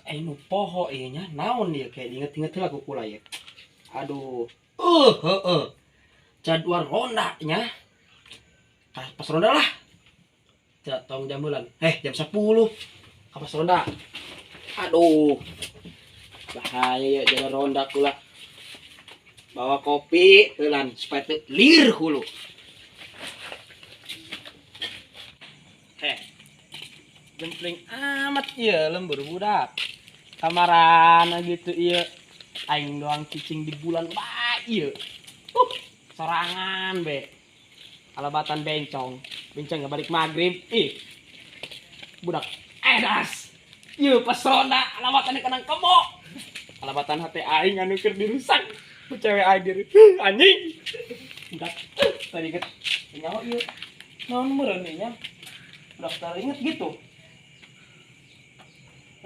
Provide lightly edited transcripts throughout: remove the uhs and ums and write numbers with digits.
Aing nu poho ieu nya, naon ieu, kayak diinget-inget heula ku kula ieu. Aduh, heeh. Jadwal ronda nya. Ka pas ronda lah. Tidak tong jam bulan. Jam 10. Ka pas ronda. Aduh. Bahaya ya jadwal ronda kula. Bawa kopi heulan supaya teu lir hulu. Jempling amat ieu lembur budak. Kamarana gitu ieu. Aing doang cicing di bulan bae ieu. Sorangan be. Alabatan bencong. Bencong nggak balik maghrib. Ih. Budak edas. Ieu pas ronda alabatan kenang kebo. Alabatan hati aing anu keur dirusak. Ku cewek aing diri. Anjing. Budak tadi inget. Nyaho ieu. Naon meureun ieu nya? Budak tadi inget gitu.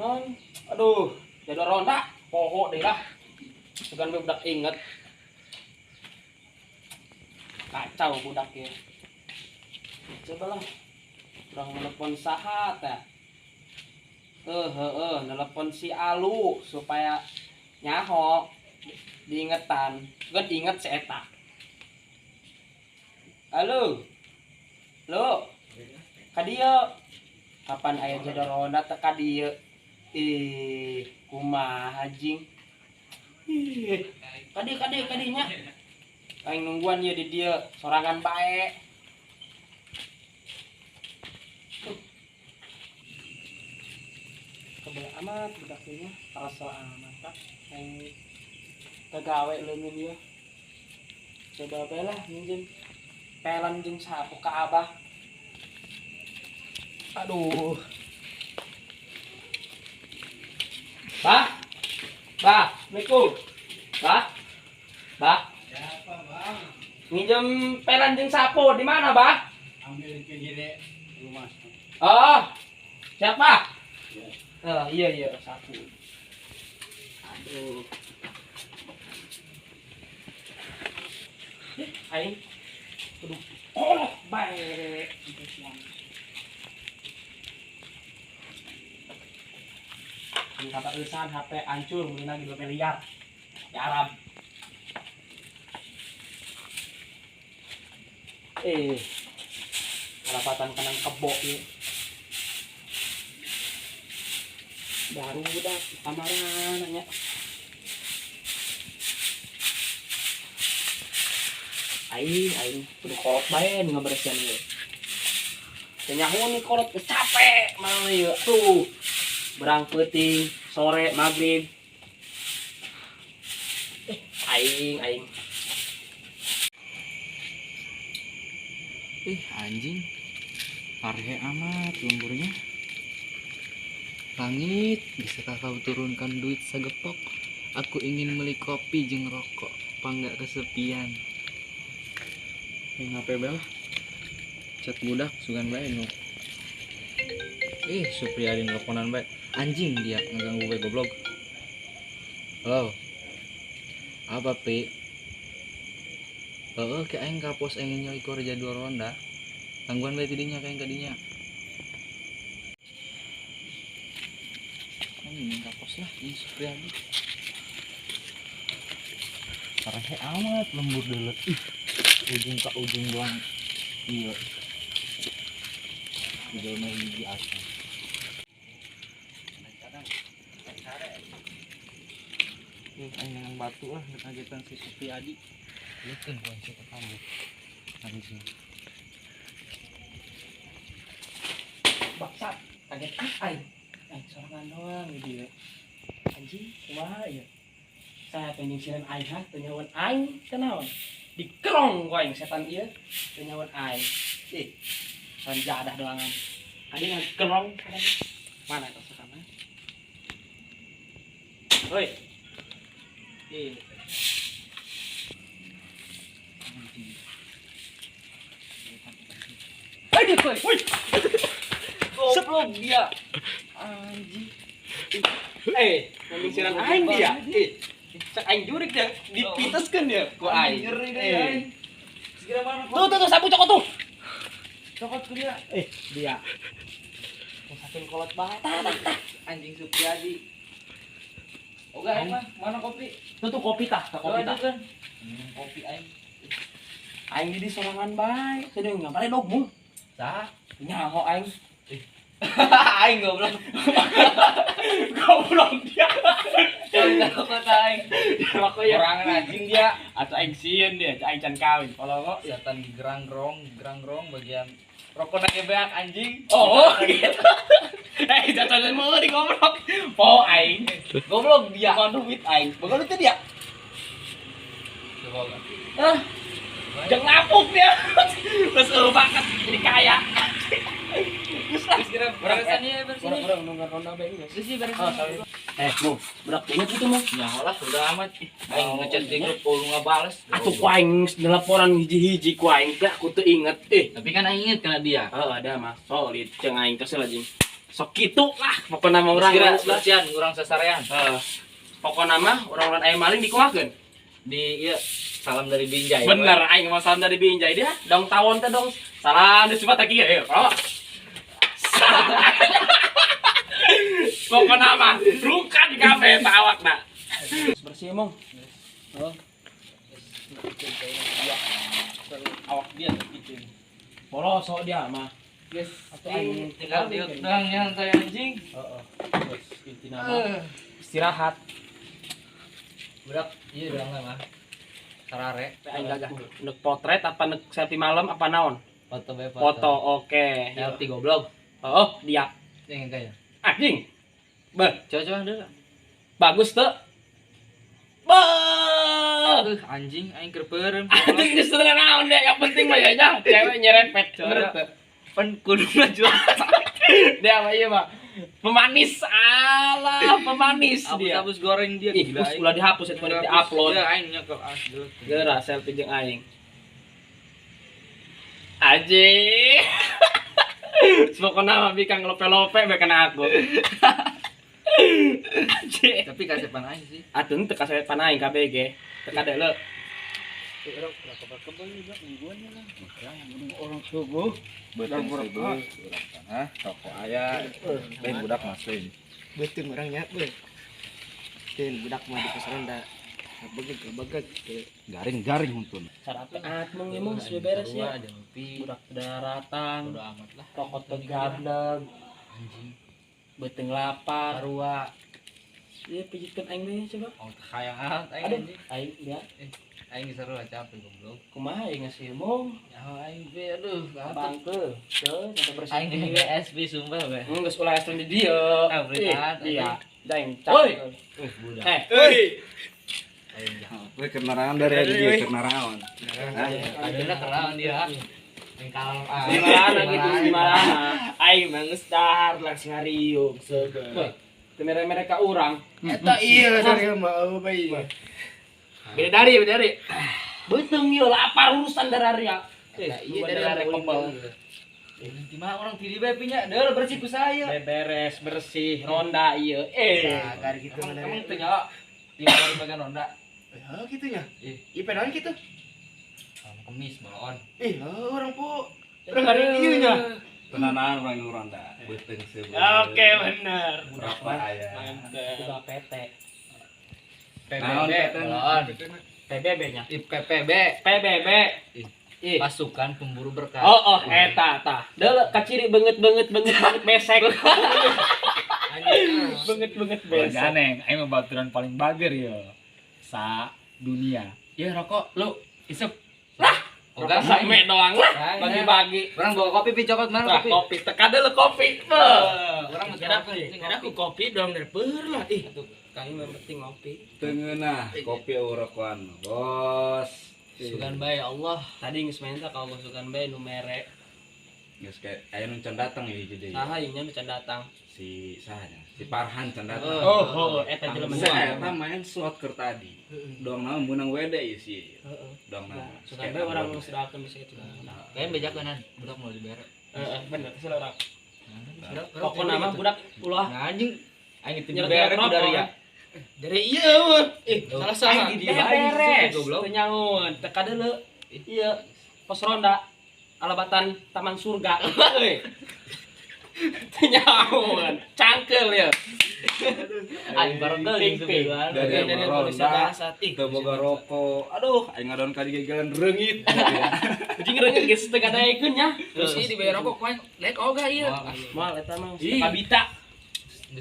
Non, aduh, jadwal ronda, poho deh lah. Sugan be budak inget. Kacau budak ya. Coba lah. Urang nelpon saha teh. Heeh, nelpon si Alu supaya nyaho diingetan. Sugan inget si eta. Halo. Lo. Ka dieu. Kapan aya jadwal ronda teh ka dieu? Ih, kumaha jing? Ih, kadi kadi kadinya. Aing nungguan ieu di dieu sorangan bae. Kebel amat budak ieu nya, karasa amat tak. Aing gagawe leungeun ieu. Coba bae lah minjem pelan jeung sapu ka abah. Aduh. Bah. Bah, Assalamualaikum. Bah. Bah. Siapa, Bang? Minjem pelan jeung sapu di mana, Bah? Ambil di pinggir rumah. Oh. Siapa? Ya. Oh, iya iya, sapu. Aduh. Aing. Aduh. Oh, bae. Kata urusan HP hancur, beli lagi 2 miliar. Ya Arab. Karapatan kenang kebo ieu. Baru udah kamaran nanya. Aing, aing kudu kolot bae nu ngaberesihan ieu. Teu nyaho nih kolot geus capek malah ieu. Tuh. Berang peuting, sore, maghrib. Aing, aing. Ih, anjing. Parhe amat lemburnya. Langit, bisakah kau turunkan duit segepok? Aku ingin beli kopi jeung rokok, apa nggak kesepian? Yang HP bel. Chat budak sugan bae nu. Ih, Supriyadi nelponan bae. Anjing dia ngeganggu gue goblok. Halo. Apa, Pi? Heeh, ke aing ka pos aing nyoi kerja dua ronda. Tangguhan bae tidinya ka aing kadinya. Anjing ka pos lah, ih Supriyadi. Parah amat lembur dulu. Ih, ujung ka ujung doang. Iya. Udah mah hiji asa. Aing nang batu lah kagetan si Supriyadi. Lieukeun ku aing ke kamu. Anjing. Bangsat, kaget ah aing. Aing sorangan doang di dieu. Anjing, kumaha ieu? Saya penyingsiran aing ha, teu nyawan aing teu naon. Dikerong ku aing setan ieu, teu nyawan aing. Ih, sanjadah doangan. Adi ngagerong mana eta setan? Hoi. Ih. Aduh, woi. Goblok dia. Anjing. Eh, nyingsiran aing dia. Eh, cek aing jurik dia, dipiteskeun dia ku aing. Nyeri deh aing. Segera mana? Tuh tuh tuh sapu cokot tuh. Cokot ku dia. Eh, dia. Saking kolot banget. Tah, tah, tah. Anjing Supriyadi. Oga aing mah, mana kopi? Tuh tuh kopi tah, kopi tah. Kopi aing. Aing di sorangan bae. Teu ngampare dog mung. Sah? Nyaho aing. Aing goblok. Goblok dia. Kota aing. Rokok ya. Orang anjing dia. Atau aing sieun dia, aing can kawin. Kalau kok setan gerang-gerong bagian rokok nage beak anjing. Oh, gitu. Eh, jatuh meuli goblok. Po aing. Goblok dia. Bukan duit aing. Bukan duit dia. Coba. Ah. Jangan ngapuk dia. Terus bakat jadi kaya. Terus lah kira beresan ieu bersih. Urang nunggu ronda bae geus. Bersih beresan. Eh, mu, budak inget gitu mu. Nyaho lah sudah amat. Aing ngechat di grup lu ngabales. Atuh ku aing laporan hiji-hiji ku aing teh aku teu inget eh. Tapi kan aing inget kana dia. Heeh, ada mah solid jeung aing teh lajeng. Sok kitu lah pokona mah urang kira bersihan urang sasarean. Heeh. Pokona mah urang-urang aya maling dikuakeun. Di ieu salam dari Binjai. Bener aing mah salam dari Binjai dia. Dong tawon teh dong. Salam di sifat kieu ieu. Kalau pokona mah rungkat di kafe ta awakna. Bersih emang. Oh. Awak dia bikin. Bolos dia mah. Yes, atau aing tinggal diutang nyantai anjing. Heeh. Geus intina mah istirahat. Budak ieu urang mah. Sarare. Aing gagah. Nek potret apa nek selfie malam apa naon? Foto bae foto. Foto oke. Selfie goblok. Oh, dia. Yang kaya. Anjing. Beh, coba dulu. Bagus tuh. Beh. Anjing aing keur peureum. Anjing geus teu naon deh, yang penting mah ya nya cewek nyerempet. Bener teu? Pen kudu jual. Dia apa ieu mah? Pemanis, alah, pemanis dia. Hapus goreng dia gila. Ih, ulah dihapus eta mah di-upload. Ya aing nyekel asli. Geura selfie jeung aing. Anjing. Pokoknya mah bikang lope-lope bae kana aku. Anjing. Tapi kasepan aing sih. Atuh teu kasepan aing KBG. Teu kadeuleu. Orang kebel juga mingguannya lah. Orang subuh beuteung seubeut urang tanah toko aya lain budak masih. Beuteung urang nya beuh. Teu budak mah di pos ronda. Begeg garing-garing huntun. Sarapan mung ieu mung geus beres ya. Budak daratan. Bodo amat lah. Rokok teu gableg. Anjing. Beuteung lapar. Sarua. Ieu pijitkeun aing deui coba. Oh, hayang aing anjing. Aing dia. Aing seru capek goblok. Kumaha aing ngasih mung? Nyaho aing be aduh, bangke. Teu, sampai bersih. Aing GSP sumpah be. Geus ulah es di dieu. Ah, beritaan. Iya. Daeng. Woi. Budak. Eh, euy. Woi kenarangan dari dia kenarangan. Adana kenarangan dia. Yang kalem ah. Gimana gitu gimana? Aing mah geus dahar langsung hariung seubeuh. Teu mere-mere ka urang. Eta ieu dari mah eueuh bae. Beda dari, beda dari. Beuteung ieu lapar urusan dararia. Iya dari kopel. Gimana orang tidi bae pinya, deul bersih ku saya. Beres bersih ronda ieu. Eh, agar gitu mah. Emang teu nyala. Tiap hari bagian ronda. Ya gitu nya. Ih, ieu naon kitu? Kemis balon. Ih, orang po. Orang hari ieu nya. Tenanan orang ronda. Beuteung seubeut. Oke, bener. Berapa aya? Mantap. PT. PBB, PBB nya. PPB. PBB. Ih. Pasukan pemburu berkah. Oh, oh, eta tah. Deul kaciri beungeut-beungeut beungeut besek. Beungeut-beungeut besek. Ganeng, aing mah baturan paling bager ya. Sa dunia. Ya rokok lu isep. Lah, Oga sampe doang lah. Bagi-bagi. Orang bawa kopi pi cokot mana kopi? Kopi teka deul kopi. Orang Kira aku kopi doang dari peur lah. Ih. Kami yang penting ngopi. Teu ngeunah kopi rokokan, bos. Sugan bae Allah. Tadi geus minta ka Allah sugan bae nu mere. Geus kayak aya nu can datang ieu hiji deui. Saha ieu nya nu can datang? Si saha nya? Si Farhan can datang. Oh, oh, eta jelema Saya eta main slot keur tadi. Dong naon meunang WD ieu sih. Heeh. Dong naon. Sugan bae urang sudah bisa itu. Kayak bejakeun budak mau dibere. Heeh, bener kesel urang. Pokokna mah budak ulah Nah, anjing aing teu dibere ku dari ya. Dari ieu mah. Ih, salah salah. Aing di dieu bae goblok. Teu nyaun, teu kadeuleu. Ieu pos ronda alabatan Taman Surga. Euy. Teu nyaun, cangkeul ya. Aing barengkeul jeung Ping-ping. Dari Dari ronda, ih, teu boga rokok. Aduh, aing ngadon ka digegelan reungit. Anjing reungit geus teu kadaekeun nya. Terus ieu dibayar rokok ku aing lek oga ieu. Moal eta mah kabita.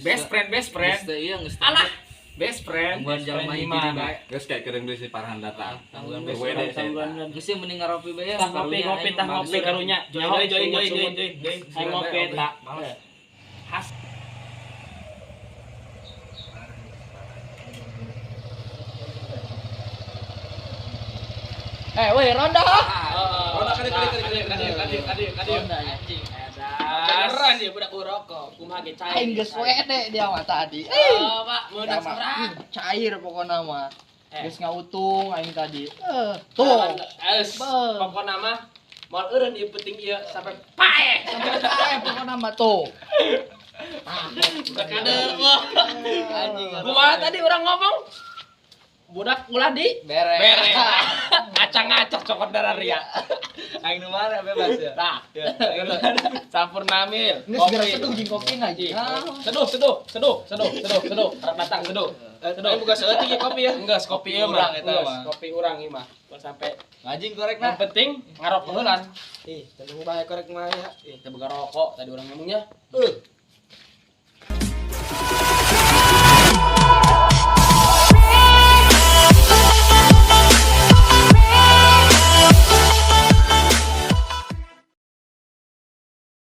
Best friend, best friend. Geus teu ieu geus Alah, best friend. Tangguhan jalma hiji Gimana? bae. Geus kayak keureung deui si Farhan datang. Tangguhan Teu WD saya eta. Geus sih mending ngaropi bae ya. Tah ngopi ngopi tah ngopi karunya. Join join join join join. Aing ngopi tak. Has. Eh, weh ronda. Ronda kali kali kali kali kali kali kali. Anjing. Beneran dia budak rokok. Kumaha ge cair. Aing geus wede dia mah tadi. Oh, Pak, meunang sabaraha? Cair pokokna mah. Eh. Geus ngautung aing tadi. Tuh. Geus. Pokona mah moal eureun ieu penting ieu sampai paeh. Sampai paeh pokokna mah tuh. Kade wah. Anjing. Kumaha tadi orang ngomong? Budak ulah di bere. Bere. Ngacang-ngacak cokot darah ria. Aing nu mana bebas ya. Tah. Sampurnamil. Geus geura seduh jeung kopi aja. Seduh, seduh, seduh, seduh, seduh, seduh. Harap datang seduh. Seduh. Buka seeutik ya kopi ya. Enggak, kopi ieu mah. Urang eta mah. Kopi urang ieu mah. Ulah sampai Anjing korek nah. yang penting ngarokok heulan. Ih, tenang bae korek mah ya. Ih, teu boga rokok tadi urang ngomongnya.